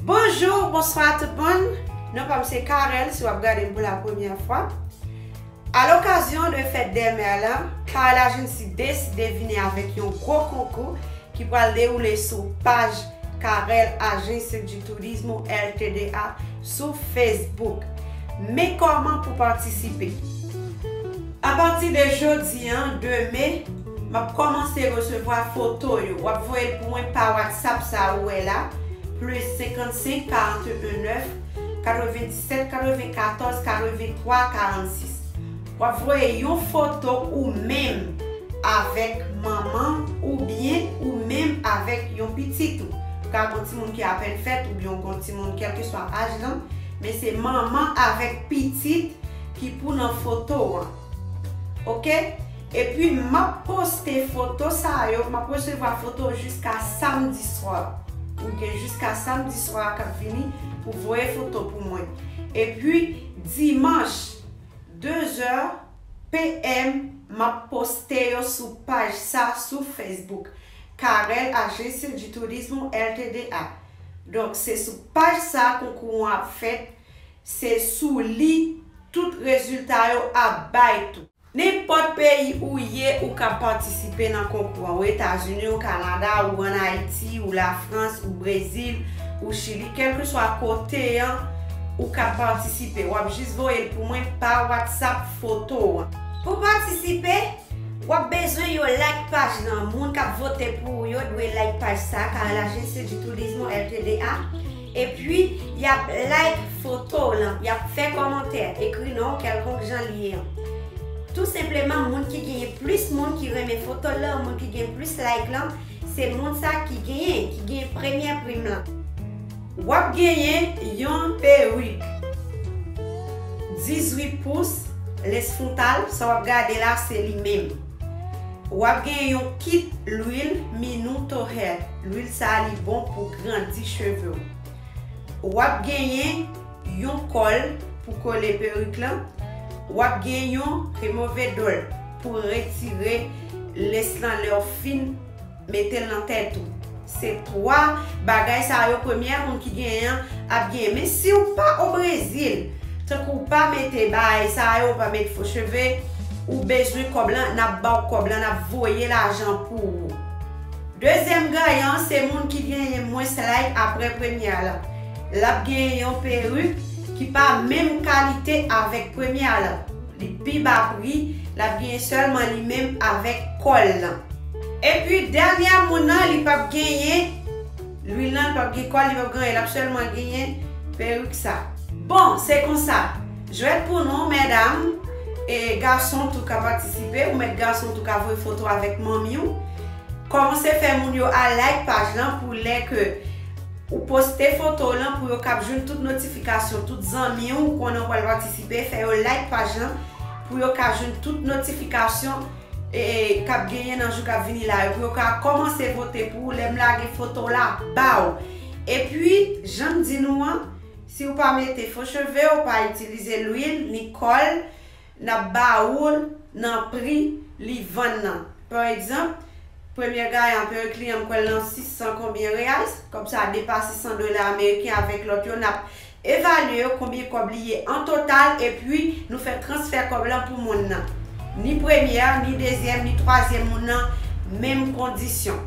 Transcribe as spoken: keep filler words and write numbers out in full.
Bonjou, bonswa tout moun. Non pa m se Carel, si w ap gade m pou la premyè fwa. A lokazyon de fèt dè mè la, Carel Agency deside vini avèk yon gwo konkou ki pral dewoule sou paj Carel Agencia de Turismo L T D A sou Facebook. Men kòman pou patisipe. Apati de jodi an, de me, m ap kòmanse resevwa foto yo. W ap voye l pou mwen pa WhatsApp sa ou wè la, plis senkannsenk, karannde nèf, katrevenndisèt, katrevenkatòz, katreventwa, karannsis. W ap voye yon foto ou menm avèk manman oubyen ou menm avèk yon pitit ou. Ou ka gon timoun ki apèn fèt oubyen ou gon timoun kèlkeswa aj lan, men se manman avèk pitit ki pou nan foto an. Oke? Epi m ap poste foto sa yo, m ap resevwa foto jiska samdi swa. Ou gen jiska samdi swa k ap vini pou voye foto pou mwen. Epi dimanch, de zè P M, m ap poste yo sou paj sa sou Facebook. Carel Agencia de Turismo L T D A. Donk, se sou paj sa konkou an ap fèt. Se sou li tout rezilta yo ap bay tou. Nenpòt peyi ou ye, ou ka patisipe nan konkou an. Ou Etazini, ou Kanada, ou ann Ayiti, ou Lafrans, ou Brezil, ou Chili, kèlkeswa kote an, ou ka patisipe. W ap jis voye l pou mwen pa WhatsApp foto an. Pou patisipe, w ap bezwen yo like paj lan. Moun k ap vote pou ou yo dwe like paj sa, Carel Agencia de Turismo L T D A. Epi, y ap like foto w lan, y ap fè kòmantè, ekri non w kèlkonk jan l ye an. Tou senpleman, moun ki genyen plis moun ki renmen foto l lan, moun ki gen plis like lan, se moun sa ki genyen, ki gen premyè prim lan. W ap genyen yon perik dizuit pous, les frontal, sa w ap gade la, se li menm. W ap genyen yon kit lwil Minuto Hair. Lwil sa a, li bon pou grandi cheve w. W ap genyen yon kòl pou kole perik lan. W ap gen yon removedor pou retire les lan lè w fin mete l nan tèt ou. Se twa bagay sa yo premyè moun ki genyen an ap genyen. Men si w pa o Brezil, tankou w pa mete bagay sa yo, w pa mete fo cheve, ou bezwen kòb lan, n ap ba w kòb lan, n ap voye lajan pou ou. Dezyèm gayan, se moun ki genyen mwens like apre premyè lan. L ap genyen yon perik ki pa menm kalite avèk premyè lan. Li pi ba pri, l ap genyen sèlman li menm avèk kòl lan. Epi dènyè moun nan, li p ap genyen lwil lan, li p ap gen kòl, li p ap gen anyen, l ap sèlman genyen perik sa. Bon, se konsa. Jwèt pou nou, medam, e gason tou ka patisipe, ou mèt gason tou ka voye foto avèk manmi w. Kòmanse fè moun yo al like paj lan pou lè ke ou poste foto w lan pou yo kab jwenn tout notifikasyon, tout zanmi w ou konnen w pral patisipe, fè yo like paj lan pou yo ka jwenn tout notifikasyon e, k ap genyen nan jou k ap vini la yo, pou yo ka kòmanse vote pou ou lè m lage foto w la ba w. Epi, jan m di nou an, si w pa mete fo cheve, w pa itilize lwil ni kòl, n ap ba ou l nan pri li vann nan. Pa egzanp, premye gayan perik li an, m kwè l nan sis san konbyen reais, kòb sa a depase san dola ameriken, avèk lòt yo, n ap evalye yo konbyen kòb li ye an total, epi nou fè transfè kòb lan pou moun nan. Ni premyè, ni dezyèm, ni twazyèm moun nan, menm kondisyon.